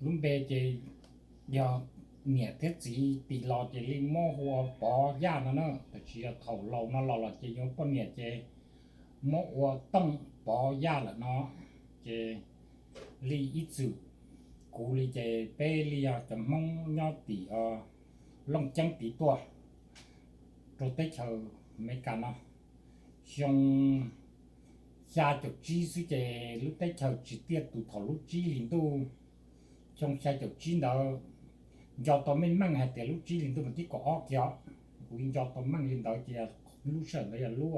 Lub npe ces yog niam thiab txiv tis los ces li muab hu ua Pov Yaj no na, tab sis yog thaum laus no los los ces yuav poj niam ces muab ua Tooj Pov Yaj lawm no. Ces li ib txwm kuv li ces peb li yog cov Hmoob nyob tim Looj Ceeb tiv tuaj rau teb chaws Amelikas no. Xyoo xya caum tsib xwb ces lub teb chaws tsis tiaj tus thaum lub tsib hlis ntuj xyoo xya caum tsib ntawd, nco tau meej meej hais tias lub tsib hlis ntuj mas tib kaum ob kiag, kuv nco tau meej li ntawd ces lub sij hawm ntawd yog lub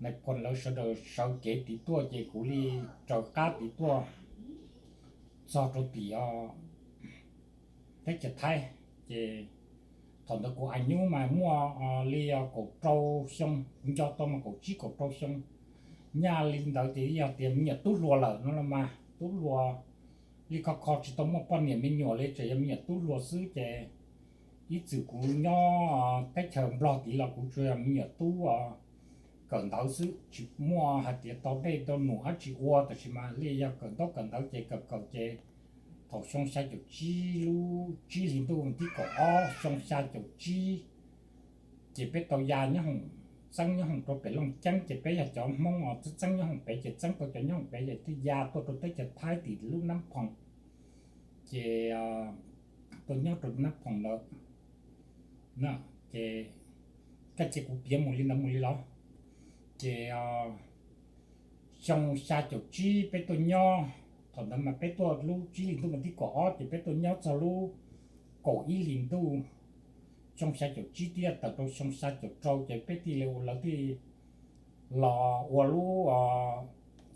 nais phoo lawv sawv daws sawv kev tiv tuaj ces kuv li raws qab tiv tuaj txog rau tim teb chaws Thaib. Ces thaum ntawd kuv a nyuj mas muaj li kaum rau xyoo, kuv nco tau mas kaum tsib kaum rau xyoo. Nyaj li ntawd ces yog tias me nyuam tub hluas lawm no los mas tub hluas li kho kho tsis tau muaj poj niam me nyuam li, tseem yog me nyuam tub hluas xwb ces ib txwm kuv nyob teb chaws Nplog tid los kuv tsuas yog me nyuam tub kawm ntawv xwb, tsis muaj hais tias tau dej tau num dab tsi ua, tab sis mas li yog kawm ntaub kawm ntawv ces kawm kawm ces thaum xyoo xya caum tsib lub tsib hlis ntuj tib kaum ob xyoo xya caum tsib ces peb tau ya nyob hoom, txeeb nyob hoom rau pem Looj Ceeb ces peb yog cov Hmoob os, txeeb txeeb nyob hoom pem ces txeeb tau cov nyob hoom pem ces thiaj ya tuaj rau teb chaws Thaib tim lub Nab Phoo. Ces tuaj nyob rau Nab Phoo ntawd na, ces kaj cia kuv piav mus li ntawd mus li los. Ces xyoo xya caum tsib peb tuaj nyob, thaum ntawd mas peb tuaj lub tsib hlis ntuj mas tib kaum ob ces peb tuaj nyob txog lub kaum ib hlis ntuj xyoo xya caum tsib thiab tawm rau xyoo xya caum rau ces peb thiaj li ua, lawv thiaj los ua lub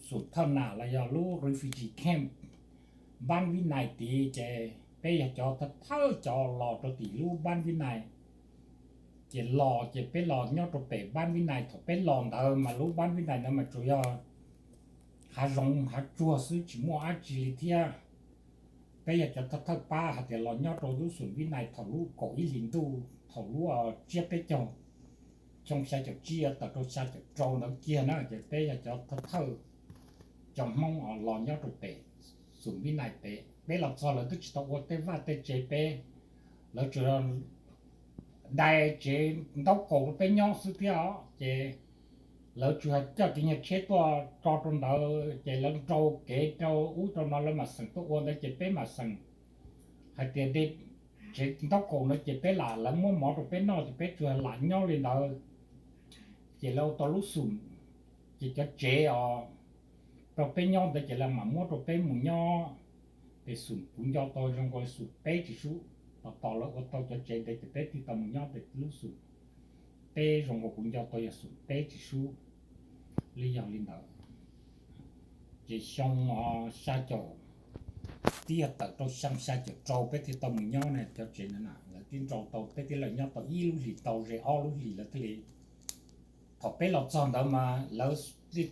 xum thawj nam los yog lub refugee camp Npab Vib Nais tid ces peb yog cov thawj thawj cov los rau tim lub Npab Vib Nais. Ces los ces peb los nyob rau pem Npab Vib Nais, thaum peb los ntawd mas lub Npab Vib Nais ntawd mas tsuas yog hav zoov hav tsuag xwb tsis muaj dab tsi li thiab. Peb yog cov thawj thawj pab hais tias los nyob rau lub xum Vib Nais thaum lub kaum ib hlis ntuj thaum lub tsiab peb caug xyoo xya caum tsib tawm rau xya caum rau ntawd kiag na ces peb yog cov thawj thawj cov Hmoob los nyob rau pem xum Vib Nais pem. Peb los txog lawv twb tsis tau ua tej vaj tej tsev peb, lawv tsuas dai tsev ntaub kaus rau peb nyob xwb thiab os. Ces lawv tsuas coj cov nyuag tsheb tuaj tso rau ntawd ces lawv nrau kev rau ub rau no lawv mam xeem tuaj ua ntawd ces peb mam xeem hais tias de tsev ntaub kaus ntawd ces peb lam, lawv muab mov rau peb noj ces peb tsuas lam nyob li ntawd. Ces lawv ua tau lub xum, ces cov tsev os rau peb nyob ntawd ces lawv mam muab rau peb mus nyob pem xum, kuv nco tau zoo nkaus li xum peb tsis sub. Tos tos lawv ua tau cov tsev ntawd ces peb thiaj tau mus nyob pem lub xum peb, zoo nkaus kuv nco tau yog xum peb tsis sub li, yog li ntawd. Ces xyoo xya caum, twb yog tawm rau xyoo xya caum rau peb thiaj tau mus nyob na cov tsev ntawd na, lawv twb nrau tau peb tij laug nyob tau ib lub hlis tau ze ob lub hlis lawv thiaj li. Thaum peb los txog ntawd mas lawv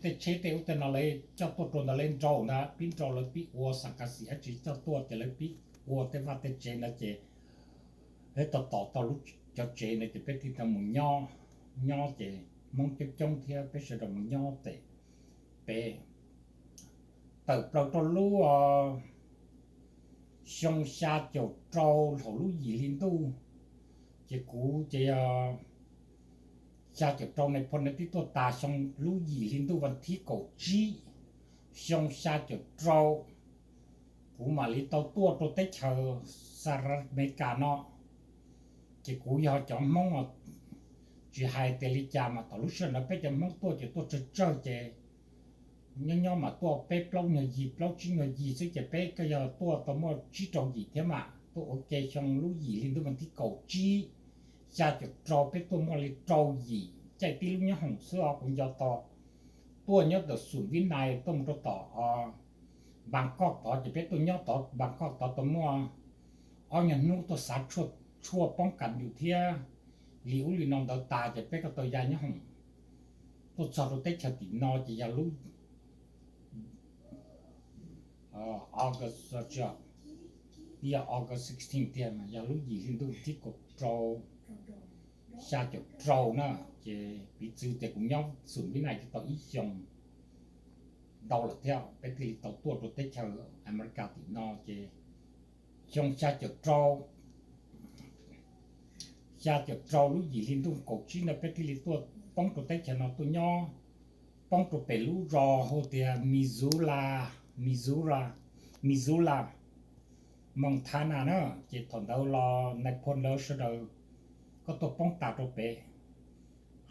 tej tsheb tej ub tej no lawv coj tuaj rau ntawd lawv nrau ntag, pib nrau lawv pib ua xam kas xim dab tsi coj tuaj ces lawv pib ua tej vaj tej tsev ntawd ces peb tau tom tau lub, cov tsev ntawd ces peb thiaj tau mus nyob. Nyob ces Hmoob coob coob thiab peb sawv daws mus nyob pem, peb tawm plaws rau lub xyoo xya caum rau thaum lub yim hli ntuj, ces kuv ces yog xya caum rau nais phoo nws twb tuaj tas xyoo lub yim hli ntuj vas thib kaum tsib xyoo xya caum rau, kuv mam li tau tuaj rau teb chaws Xas Las Mes Kas no. Ces kuv yog cov Hmoob, tsis hais tias li cas mas thaum lub sij hawm ntawd peb cov Hmoob tuaj ces tuaj tsawg tsawg ces nyob nyob mas tuaj peb plaub nyuag yim plaub tsib nyuag yim xwb ces peb kuj yog tuaj tau muaj tsib rau yim thiab mas tuaj ua ke xyoo lub yim hli ntuj vas thib kaum tsib xya caum rau peb tuaj muaj li rau yim caij tib lub nyob hoom xwb os kuv nco tau. Tuaj nyob ntawm xum Vib Nais tuaj mus rau tom Npas Koj tod ces peb tuaj nyob tod Npas Koj tod tau muaj ob nyuag hnub tuaj xav tshuaj poob kas yus thiab li ub li no ntawd tas ces peb kuj tau ya nyob hoom tuaj txog rau teb chaws tim no ces yog lub August, yog August sixteen tiag mas yog lub yim hli ntuj thib kaum rau xya caum rau na. Ces piv txwv tias kuv nyob xum Vib Nais tau ib xyoos, ntau lawm thiab, peb thiaj li tau tuaj rau teb chaws Amelikas tim no ces xyoo xya caum rau, xya caum rau lub yim hli ntuj kaum tsib ntawd peb thiaj li tuaj poob rau teb chaws no tuaj nyob, poob rau pem lub zos hu tias Missoula, Missoula, Missoula, Montana na. Ces thaum ntawd los nais phoo lawv sawv daws kuj tuaj poob tas rau pem.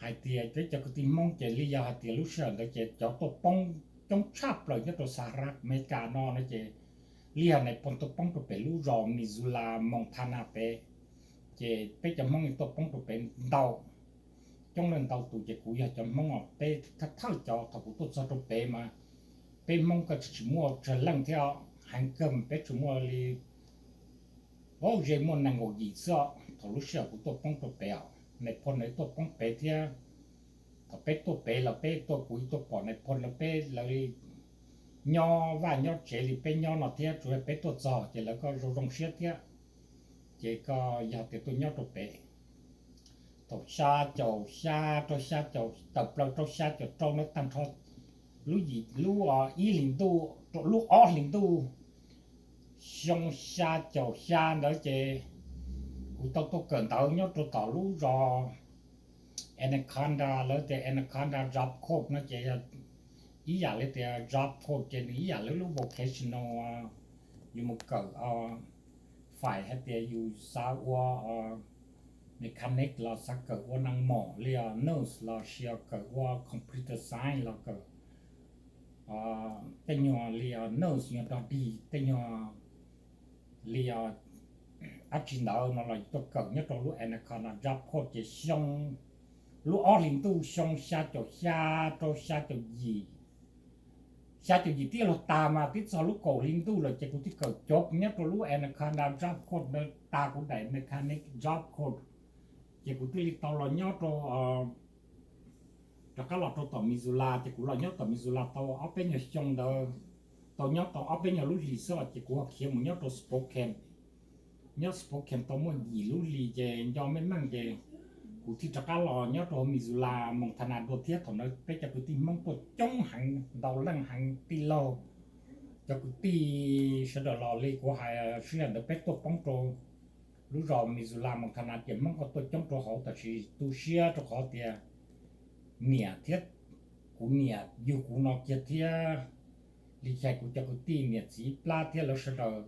Hais tias peb cov kwv tij Hmoob ces li yog hais tias lub sij hawm ntawd ces cov tuaj poob coob tshaj plaws nyob rau Sahara Amelikas no no ces li yog nais phoo tuaj poob rau pem lub zos Missoula, Montana pem. Ces peb cov Hmoob tuaj poob rau pem ntau, coob leej ntau tus ces kuv yog cov Hmoob os, peb thawj thawj cov thaum kuv tuaj txog rau pem mas peb Hmoob kuj tsis muaj tsawg leej thiab, heev kawg mas peb tsuas muaj li ob ze muaj nees nkaum yim xwb os. Thaum lub sij hawm kuv tuaj poob rau pem os, nais phoo lawv tuaj poob pem thiab. Thaum peb tuaj pem los peb tuaj, kuv tuaj pom nais phoo lawv peb lawv nyob vaj nyob tsev li peb nyob no thiab, tsuas yog peb tuaj txog ces lawv kuj zoo zoo siab thiab. Ces kuj yog tias tuaj nyob rau pem thaum xya caum xya rau xya caum, tawm plaws rau xya caum rau ntawd tag nrho, lub yim, lub ib hlis ntuj, lub ob hlis ntuj, xyoo xya caum xya ntawd ces kuv tau tuaj kawm ntawv nyob rau tom lub zos Anaconda, lawv tias Anaconda Job Corps no ces yog ib yam li tias Job Corps ces nws ib yam li lub vocational, yus mus kawm, fais hais tias yus xav ua mechanic los xav kawm ua neeg mom li os, nurse los sis kawm ua computer science los kawm tej nyuag li os, nurse nyuag dog dig tej nyuag li os, dab tsi ntawd no los yus tuaj kawm nyob rau lub Anaconda Job Corps ces xyoo, lub ob hlis ntuj xyoo xya caum xya rau xya caum yim, xya caum yim twb luag tas mas twb txog lub kaum hli ntuj lawm ces kuv thiaj kawm cov nyob rau lub Anaconda Job Corps ntawd tas kuv daim mechanic Job Corps, ces kuv thiaj li tau los nyob rau, rov qab los rau tom Missoula ces kuv los nyob tom Missoula tau ob peb nyuag xyoo ntawd, tau nyob tau ob peb nyuag lub hlis xwb ces kuv ho khiav mus nyob rau Spokane. Nyob Spokane tau muaj yim lub hlis ces nco meej meej ces kuv thiaj rov qab los nyob rau Missoula, Montana dua thiab. Thaum ntawd peb cov kwv tij Hmoob tuaj coob heev, ntau leej heev, tij laug, cov kwv tij sawv daws los li kuv hais sij hawm ntawd peb tuaj poob rau lub zos Missoula, Montana ces Hmoob kuj tuaj coob rau hauv, tab sis tu siab rau qhov tias niam thiab, kuv niam yug kuv no kiag thiab li cas kuv cov kwv tij niam txiv plab thiab lawv sawv daws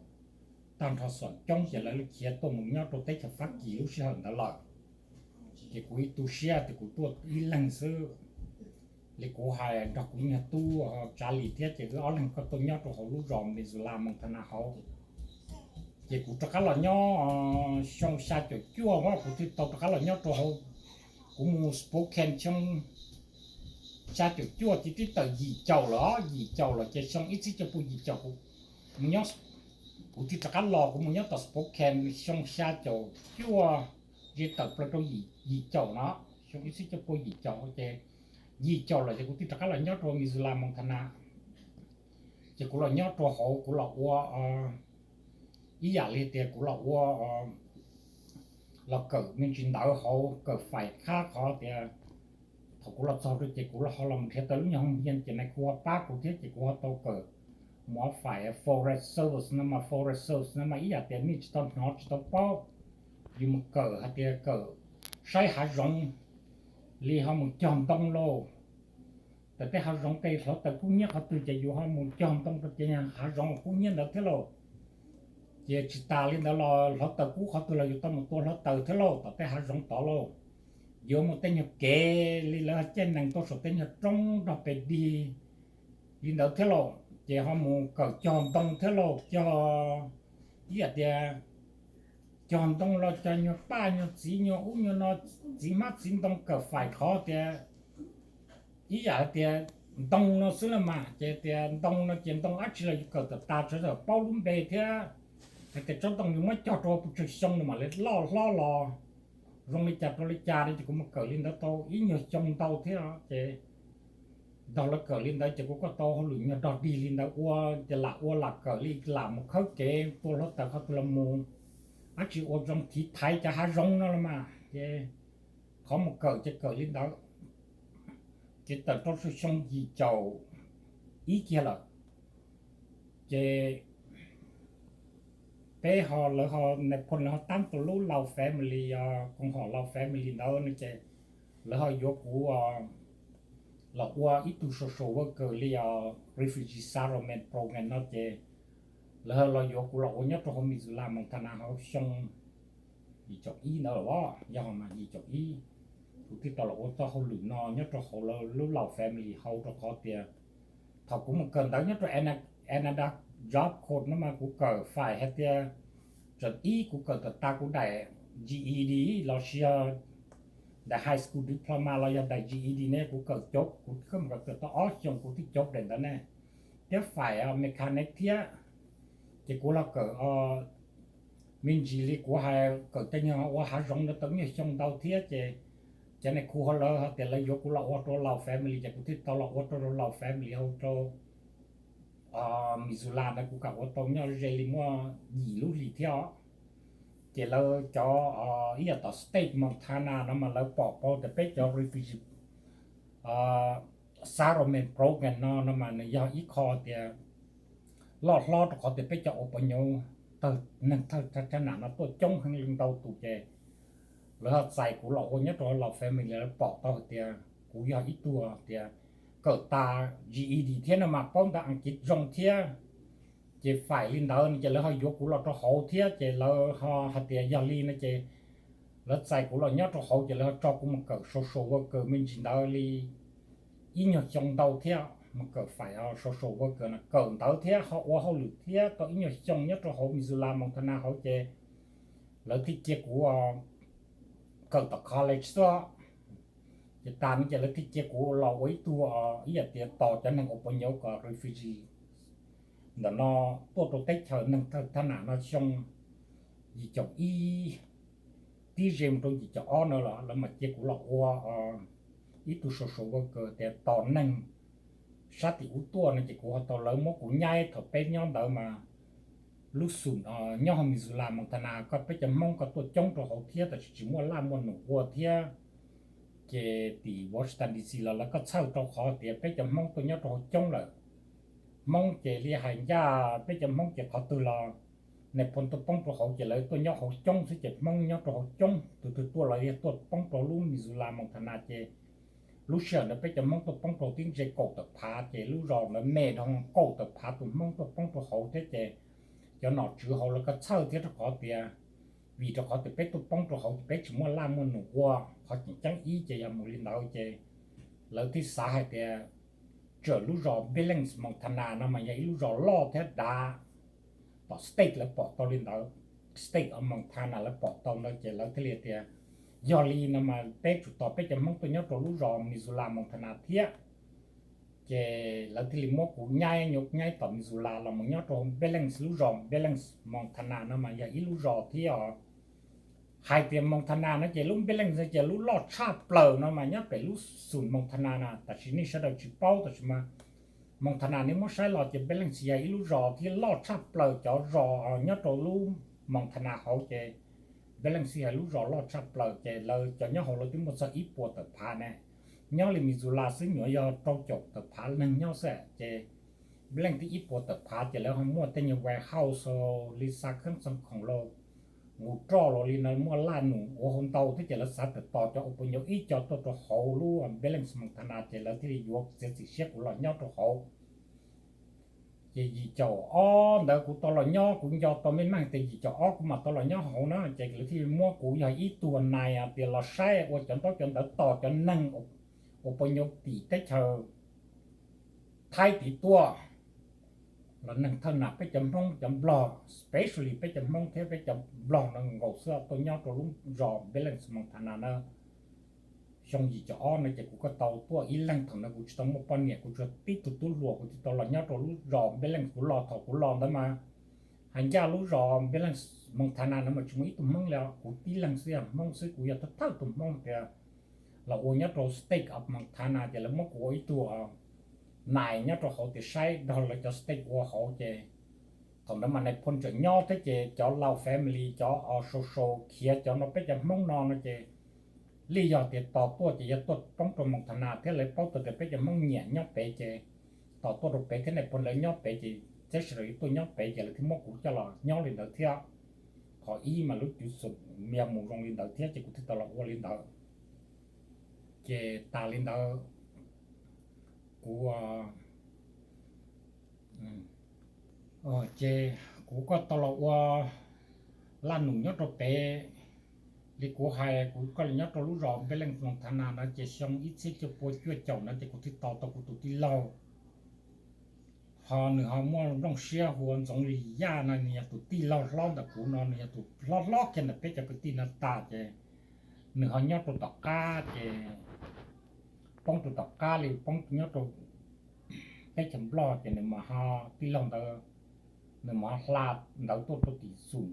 tag nrho xom coob ces lawv khiav tuaj mus nyob rau teb chaws Fab Kis lub sij hawm ntawd lawm. Ces kuv ib tu siab tias kuv tuaj ib leeg xwb. Li kuv hais nrog kuv nyuag tub Tsav Lis thiab ces wb ob leeg kuj tuaj nyob rau hauv lub zos Missoula, Montana hauv. Ces kuv rov qab los nyob xyoo xya caum cuaj mas kuv thiaj tau rov qab los nyob rau hauv. Kuv mus Spokane xyoo xya caum cuaj ces twb tawm yim caum lawm, yim caum lawm ces xyoo ib txhiab cuaj pua yim caum kuv mus nyob, kuv thiaj rov qab los kuv mus nyob tom Spokane xyoo xya caum cuaj, ces tawm plaws rau yim caum no, xyoo ib txhiab cuaj pua yim caum ces yim caum lawm ces kuv thiaj rov qab los nyob rau Missoula, Montana. Ces kuv los nyob rau hauv kuv los ua ib yam li tias kuv los ua, los kawm me ntsis ntawv hauv, kawm fais qhab qhov tias thaum kuv los txog rau ces kuv ho los nrhiav tau lub nyuag hoo hia ces nais khu ho pab kuv thiab ces kuv ho tau kawm mus fais forest service no mas, forest service no mas ib yam tias nej tsis tau hnov tsis tau paub, yus mus kawm hais tias kawm saib hav zoov li ho mus cog ntoo lauj. Tawm tej hav zoov tej hluav taws kub hnyiab qhov twg ces yus ho mus cog ntoo rau ces hav zoov kub hnyiab ntawd thiab lauj. Ces tsis tas li ntawd los hluav taws kub qhov twg los yus tau mus tua hluav taws thiab lauj, tom tej hav zoov tod lauj. Yuav mus tej nyuag kev li lawv caij nees tuaj saum tej nyuag roob nrog pes dig li ntawd thiab lauj, ces ho mus kawm cog ntoo thiab lauj, cog ib yam tias cog ntoo los cog nyuag paj nyuag txiv nyuag ub nyuag no, txiv hmab txiv ntoo, kawm fais qhov tias ib yam tias ntoo no xwb los mas, ces tias ntoo no ces ntoo dab tsi los yus kawm tawm tas, sawv daws paub lub npe thiab hais tias tsob ntoo yus muab cog rau pes tsawg xyoo no mam li loj hlob los zoo li cas rau li cas no ces kuv mus kawm li ntawd tau ib nyuag xyoo ntau thiab ces nrog lawv kawm li ntawd ces kuv kuj tau hauj lwm nyuag dog dig li ntawd ua, ces lam ua lam kawm li lam mus khawb kev tua hluav taws qhov twg los mus, dab tsi ua zoo tiv thaiv cov hav zoov no los mas ces qhov mus kawm ces kawm li ntawd. Ces tawm rau xyoo yim caum ib kiag lawm. Ces peb ho, lawv ho, nais phoo lawv ho tab tau lub Lao family, koom haum Lao family ntawd no ces lawv ho yuav kuv los ua ib tug social worker li os, refugee settlement program no ces lawv ho los yuav kuv los ua nyob rau hauv Missoula Montana hauv xyoo yim caum ib ntawd los, yog mas yim caum ib, kuv thiaj tau los ua txoj hauj lwm no nyob rau hauv lawv lub Lao family hauv, rau qhov tias thaum kuv mus kawm ntawv nyob rau Canada Job Corps no mas kuv kawm faim hais tias, tseem ib kuv kawm tas tas kuv daim G E D los sis daim high school diploma los yog daim G E D ne, kuv kawm cov, kuv kawm tau ob xyoos kuv twb cov daim ntawd ne, thiab faim mechanic thiab. Ces kuv los kawm me ntsis li kuv hais kawm caij nyoog ua hav zoov ntawd tau ib nyuag xyoo ntau thiab ces cov nais khu hauv lawv hais tias lawv yuav kuv los ua rau Lao family ces kuv thiaj tau los ua rau Lao family hauv rau Missoula ntawd kuv kam ua tau nyob ze li muaj yim lub hlis thiab os. Ces lawv cov ib yam tom state Montana no mas lawv pom paub tias peb cov refugee settlement program no no mas nws yog ib qho tias loj hlob rau qhov tias peb cov ua pov nyuv tawg neeg thawj thab nam no tuaj coob heev li ntau tus ces lawv ho txais kuv los ua nyob rau Lao family, lawv pom tau hais tias kuv yog ib tug tias kawm tas G E D thiab no mas paub ntawv Askiv zoo thiab. Ces faim li ntawd no ces lawv ho yuav kuv los rau hauv thiab ces lawv ho hais tias yog li no ces lawv txais kuv los nyob rau hauv ces lawv ho tso kuv mus kawm social worker me ntsis ntawd li ib nyuag xyoo ntau thiab, mus kawm faim social worker no kawm ntawv thiab ho ua hauj lwm thiab tau ib nyuag xyoo nyob rau hauv Missoula Montana hauv ces lawv thiaj cia kuv kawm tom college xwb. Ces tas no ces lawv thiaj cia kuv los ua ib tug ib yam tias tos cov neeg ua pov nyuv kom refugee ntawm no tuaj rau teb chaws neeg thawj thab nam no xyoo yim caum ib tib ze mus rau yim caum ob no los lawv mam cia kuv los ua ib tug social worker tias tos neeg sab tim ub tuaj no ces kuv ho tau lawv muab kuv nyaib thaum peb nyob ntawd mas lub xum nyob hauv Missoula Montana koj peb cov Hmoob koj tuaj coob rau hauv thiab tab sis tsis muaj laj muaj num ua thiab. Ces tim Washington D C los lawv koj txhawj rau qhov tias peb cov Hmoob tuaj nyob rau hauv coob lawm. Hmoob ces li hais ncaj peb cov Hmoob ces qhov twg los nais phoo tuaj poob rau hauv ces lawv tuaj nyob hauv coob xwb ces Hmoob nyob rau hauv coob, tus twg tuaj los yog tuaj poob rau lub Missoula Montana ces lub sij hawm ntawd peb cov Hmoob tuaj poob rau tib ntse kaum tawm phav ces lub zos ntawd me dhau kaum tawm phav tus Hmoob tuaj poob rau hauv thiab ces cov nom tswv hauv lawv koj txhawj thiab rau qhov tias vim rau qhov tias peb tuaj poob rau hauv ces peb tsis muaj laj muaj num ua. Qhov tseem ceeb ib ces yog mus li ntawd ces lawv thiaj xav hais tias tsawm lub zos Billings Montana no mas yog ib lub zos loj thiab dav tom state lawv pom tau li ntawd, state of Montana lawv pom tau ntawd ces lawv thiaj li tias yog li no mas peb tsum tos peb cov Hmoob tuaj nyob rau lub zos Missoula Montana thiab. Ces lawv thiaj li muab kuv nyaib, nyuam nyaib tom Missoula los mus nyob rau Billings, lub zos Billings Montana no mas yog ib lub zos thiab os. Hais tias Montana no ces lub Billings no ces lub loj tshaj plaws no mas nyob pem lub xum Montana na, tab sis nej sawv daws tsis paub tab sis mas Montana nej muab saib los ces Billings yog ib lub zos thiab loj tshaj plaws cov zos nyob rau lub Montana hauv ces Billings yog lub zos loj tshaj plaws ces lawv cov nyob hauv lawv twb muaj txog ib puas tawm phav ne. Nyob li Missoula xwb nyuam yog rau caum tawm phav neeg nyob xwb ces Billings twb ib puas tawm phav ces lawv ho muaj tej nyuag warehouse li xa kheeb xa khoom los nqus roj los li no muaj laj num ua hauv ntau thiab ces lawv xav tias tos cov ua pov nyuv ib co tuaj rau hauv lub Billings Montana ces lawv thiaj li yuav txiav txim siab kuv los nyob rau hauv. Ces yim caum ob ntawd kuv tau los nyob, kuv nco tau meej meej tias yim caum ob kuv mam tau los nyob hauv na ces lawv thiaj li muab kuv yog ib tug nais tias los saib ua cov ntaub cov ntawv tos cov neeg ua pov nyuv tim teb chaws Thaib tid tuaj los neeg thawj nam peb cov Hmoob cov Nplog, specially peb cov Hmoob thiab peb cov Nplog no nkaus xwb tuaj nyob rau lub zos Billings Montana na. Xyoo yim caum ob no ces kuv kuj tau tuaj ib leeg, thaum ntawd kuv tsis tau muaj poj niam, kuv tsuas tib tug tub hluas, kuv thiaj tau los nyob rau lub zos Billings. Kuv los, thaum kuv los ntawd mas hais ncaj lub zos Billings Montana no mas tsis muaj ib tug Hmoob li, kuv tib leeg xwb yog Hmoob xwb, kuv yog thawj thawj tus Hmoob tias los ua nyob rau state of Montana ces lawv muab kuv ua ib tug nais nyob rau hauv tias saib nrog lawv cov state ua hauv ces thaum ntawd mas nais phoo tseem nyob thiab ces cov Lao family cov social khiav cov no peb cov Hmoob no no ces li yog tias tos tuaj ces yog tuaj poob rau Montana thiab lawv paub tau tias peb cov Hmoob nyiam nyob pem ces tos tuaj rau pem thiab, nej pog lawv nyob pem ces thiab sawv daws yuav tuaj nyob pem ces lawv thiaj muab kuv coj los nyob li ntawd thiab. Qhov ib mas lub cuv xum mas mus zoo li ntawd thiab ces kuv thiaj tau los ua li ntawd. Ces tas li ntawd kuv ces kuv kuj tau los ua laj num nyob rau pem. Li kuv hais kuv kuj los nyob rau lub zos Billings Montana no ces xyoo ib txhiab cuaj pua cuaj caum no ces kuv thiaj tos tau kuv tus tij laug. Ho nws ho muaj nplooj siab hu ua Ntxoov Lis Yaj no, nws yog tus tij laug hlob ntawm kuv no, nws yog tus hlob hlob kiag ntawm peb cov kwv tij no tas ces nws ho nyob rau tom qab ces poob rau tom qab li poob nyob rau teb chaws Nplog ces nws mas ho tij laug ntawd nws mas ho hla ntawd tuaj rau tim xum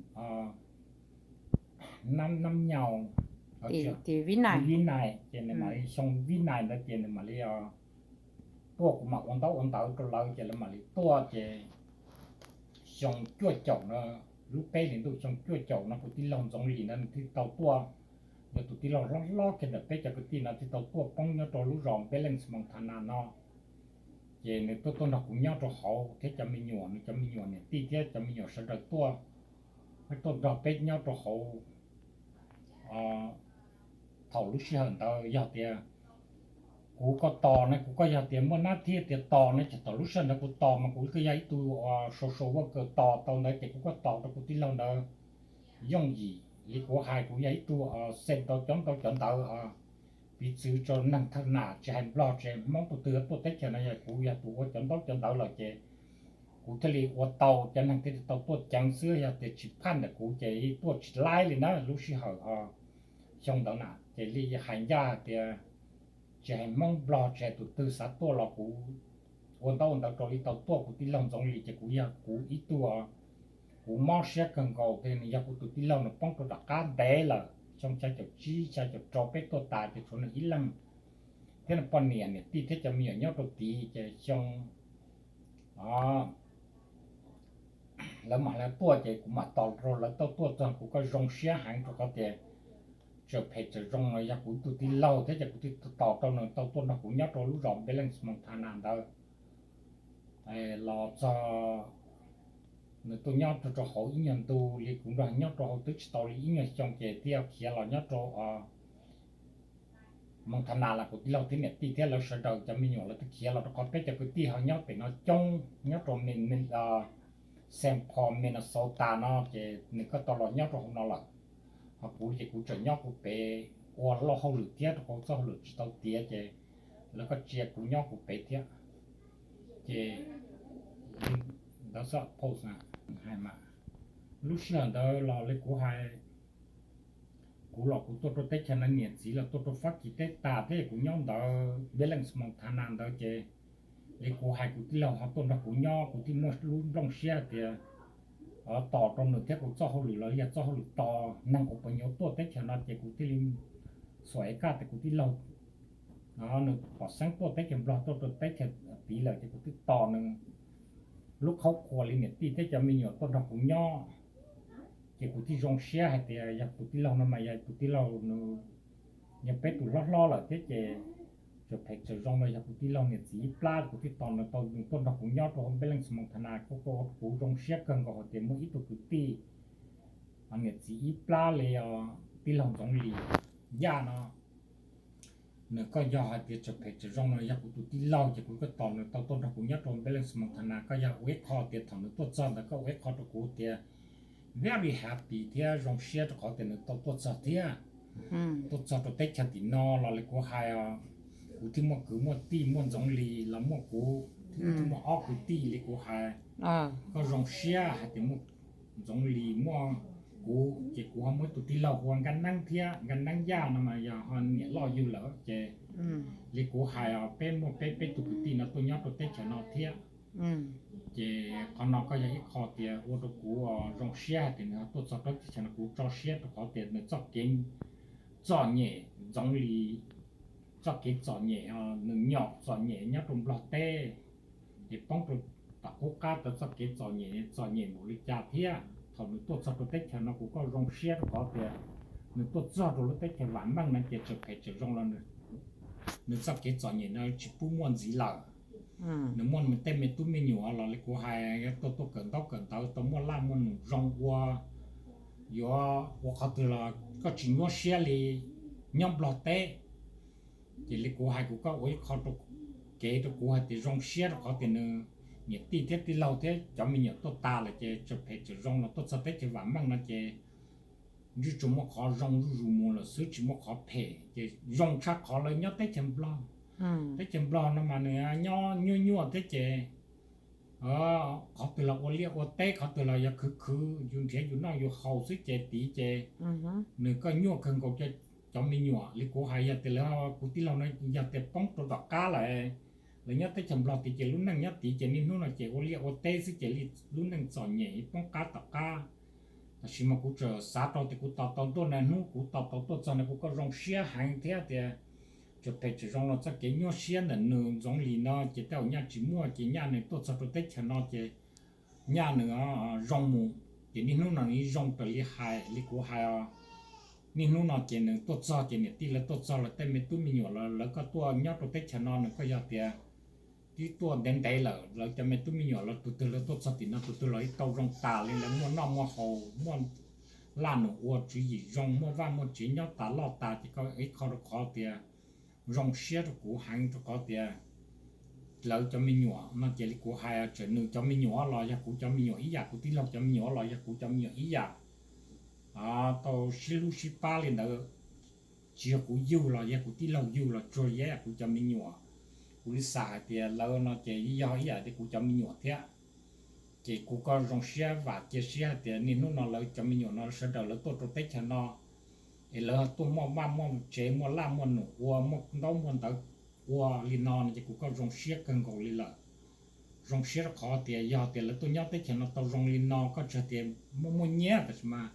Nab Nyau, Vib Nais, ces nws mam li xyoo Vib Nais ntawd ces nws mam li tuaj, kuv mam ua ntaub ua ntawv rau lawv ces lawv mam li tuaj ces xyoo cuaj caum no, lub peb hlis ntuj xyoo cuaj caum no kuv tij laug Ntxoov Lis ntawd nws thiaj tau tuaj. Yog tus tij laug hlob hlob kiag ntawm peb cov kwv tij no thiaj tau tuaj poob nyob rau lub zos Billings Montana no. Ces nws tuaj tuaj nrog kuv nyob rau hauv thiab cov me nyuam, nws cov me nyuam niam tij thiab cov me nyuam sawv daws tuaj, tuaj nrog peb nyob rau hauv. Thaum lub sij hawm ntawd yog tias kuv kuj tos ne, kuv kuj yog tias muaj nab thiab tias tos ne, ces thaum lub sij hawm ntawd kuv tos mas kuv kuj yog ib tug social worker tos tau ntawd ces kuv kuj tos rau kuv tij laug ntawd yooj yim li kuv hais, kuv yog ib tug xee tau cov ntau cov ntawv piv txwv rau neeg thoj nam tsis hais Nplog tsis hais Hmoob tus twg tuaj teb chaws no yog kuv yog tus ua cov ntaub cov ntawv lawm ces kuv thiaj li ua tau cov neeg thiaj li tau tuaj ceev xwb, yog tias tsis phaj ntawm kuv ces tuaj tsis laib li na. Lub sij hawm xyoo ntawd na ces li hais ncaj tias tsis hais Hmoob Nplog tsis hais tus twg xav tuaj los kuv ua ntaub ua ntawv rau li tau tuaj. Kuv tij laug Ntxoov Lis ces kuv yog kuv ib tug, kuv mob siab kawg nkaus tias nws yog kuv tus tij laug nws poob rau tom qab ntev lawm, xyoo xya caum tsib xya caum rau peb tuaj tas ces tshuav nws ib leeg thiab nws poj niam niam tij thiab cov me nyuam nyob rau tid ces xyoo lawv mam li tuaj ces kuv mam tos rau lawv tau tuaj txog kuv kuj zoo siab heev rau qhov tias txawm phem txawm zoo los yog kuv tus tij laug thiab ces kuv thiaj tos rau nws tau tuaj nrog kuv nyob rau lub zos Billings Montana ntawd. Los txog nws tuaj nyob rau hauv ib nyuag ntu li kuv nrog nyob rau hauv twb tsis tau li ib nyuag xyoo ces thiaj khiav los nyob rau Montana los kuv tij laug thiab niam tij thiab lawv sawv daws cov me nyuam lawv twb khiav los rau qhov peb cov kwv tij ho nyob pem no coob nyob rau Saint Paul Minnesota no ces nws kuj tau los nyob rau hauv no lawm. Ho kuv ces kuv tseem nyob kuv pem ua lauj hauj lwm thiab rau qhov txoj hauj lwm tsis tau tiav ces lawv kuj tsia kuv nyob kuv pem thiab. Ces ntawd xwb post na, hais mas lub sij hawm ntawd los li kuv hais, kuv los kuv tuaj rau teb chaws no niam txiv los tuaj rau Fab Kis teb tas thiab kuv nyob ntawd Billings Montana ntawd ces li kuv hais kuv tij laug ho tuaj nrog kuv nyob kuv thiaj muaj lub nplooj siab tias tos rau nws thiab kuv txoj hauj lwm los yog txoj hauj lwm tos neeg uas puas nyuav tuaj teb chaws no ces kuv thiaj li xuam es kaj tias kuv tij laug nws pom xeeb tuaj teb chaws Nplog tuaj rau teb chaws tid lawm ces kuv twb tos nws lub qhaub qhuas li niam tij thiab cov me nyuam tuaj nrog kuv nyob. Ces kuv thiaj zoo siab hais tias yog kuv tij laug no mas yog kuv tij laug nws yog peb tus hlob hlob lawm thiab ces txawm phem txawm zoo los yog kuv tij laug niam txiv ib plab, kuv thiaj tos nws tau nws tuaj nrog kuv nyob rau hauv Billings Montana. Kuv, kuv zoo siab kawg nkaus hais tias muaj ib tug kwv tij niam txiv ib plab li tij laug Ntxoov Lis Yaj no, nws kuj yog hais tias txawm phem txawm zoo no yog kuv tus tij laug ces kuv kuj tos nws tau tuaj nrog kuv nyob rau Billings Montana. Kuj yog ua ib qho tias thaum nws tuaj txog ntawd kuj ua ib qho rau kuv tias very happy thiab zoo siab rau qhov tias nws tau tuaj txog thiab tuaj txog rau teb chaws tim no los li kuv hais, kuv thiaj muaj kwv muaj tij, muaj Ntxoov Lis los muaj kuv thiab, muaj ob kwv tij li kuv hais. Kuj zoo siab hais tias muaj Ntxoov Lis muaj kuv ces kuv ho muaj ib tug tij laug hu ua Nkaj Neeb thiab, Nkaj Neeb Yaj no mas yog ho niam loj yug lawm ces li kuv hais peb muaj peb peb tug kwv tij no tuaj nyob rau teb chaws no thiab. Ces qhov no kuj yog ib qho tias ua rau kuv zoo siab hais tias nws tuaj txog rau teb chaws no, kuv tso siab rau qhov tias nws txoj kev txom nyem, Ntxoov Lis txoj kev txom nyem, nws nyom txom nyem nyob rau Nplog teb, ces poob rau tom qub qab tau txoj kev txom nyem, txom nyem npaum li cas thiab thaum nws tuaj txog rau teb chaws no kuv kuj zoo siab rau qhov tias nws tuaj txog rau lub teb chaws vam meej no ces txawm phem txawm zoo los nws txoj kev txom nyem no tsis pub muaj ntxiv lawm. Nws muaj nws tej me tub me nyuam los li kuv hais, tuaj tuaj kawm ntaub kawm ntawv tau muaj laj muaj num zoo ua, yuav ua qhov twg los koj tsis nyuaj siab li nyob Nplog teb. Ces li kuv hais kuv koj ua ib qho rau kev rau kuv hais tias zoo siab rau qhov tias nws niam tij thiab tij laug thiab cov me nyuam tuaj tas lawm ces txawm phem txawm zoo los tuaj txog teb chaws vam meej no ces ntshe tsuas muaj qhov zoo zuj zus mus lawm xwb tsis muaj qhov phem ces zoo tshaj qhov lawv nyob teb chaws Nplog. Teb chaws Nplog no mas nws nyob nyuaj nyuaj thiab ces qhov twg los ua liaj ua teb, qhov twg los yog khwv khwv yus nrhiav yus noj yus haus xwb ces tid ces nws koj nyuaj kawg nkaus. Cov me nyuam li kuv hais yog tias lawv, kuv tij laug no yog tias poob rau tom qab lawm, lawv nyob teb chaws Nplog tid ces lub neej nyob tid ces niaj hnub no ces ua liaj ua teb xwb ces lub neej txom nyem poob qab tom qab. Tab sis mas kuv txawm xav rau tias kuv tos tau ntuj na hnub kuv tos tau tuaj txog no kuv koj zoo siab heev thiab tias txawm phem txawm zoo los txoj kev nyuaj siab ntawm nws ntxoov li no ces tej zaum nyaj tsis muaj ces nyaj nws tuaj txog rau teb chaws no ces nyaj nws zoo mus ces niaj hnub no nws zoo raws li hais li kuv hais. Niaj hnub no ces nws tuaj txog ces niam tij lawv tuaj txog lawv tej me tub me nyuam los lawv koj tuaj nyob rau teb chaws no nws koj yog tias twb tuaj ntev ntev lawm lawv cov me tub me nyuam los tus twg lawv tuaj txog tim no tus twg los ib tau zoo tas li lawv muaj noj muaj haus muaj laj num ua tswv yim zoo muaj vaj muaj tsev nyob tas loj tas ces koj ib qho rau qhov tias zoo siab rau kuv heev rau qhov tias lawv cov me nyuam no ces li kuv hais tseem nws cov me nyuam los yog kuv cov me nyuam ib yam kuv tij laug cov me nyuam los yog kuv cov me nyuam ib yam tau sib hlub sib pab li ntawd. Tsis yog kuv yug los yog kuv tij laug yug los tsuas yog kuv cov me nyuam. Kuv li xav hais tias lawv no ces yog ib yam li kuv cov me nyuam thiab. Ces kuv koj zoo siab vam cia siab hais tias niaj hnub no lawv cov me nyuam no sawv daws lawv tuaj rau teb chaws no es lawv tuaj muaj vaj muaj tsev muaj laj muaj num ua muaj ntaub muaj ntawv ua li no no ces kuv koj zoo siab kawg nkaus li lawm. Zoo siab rau qhov tias yog tias lawv tuaj nyob teb chaws no tau zoo li no koj tsis hais tias muaj muaj nyiaj tab sis mas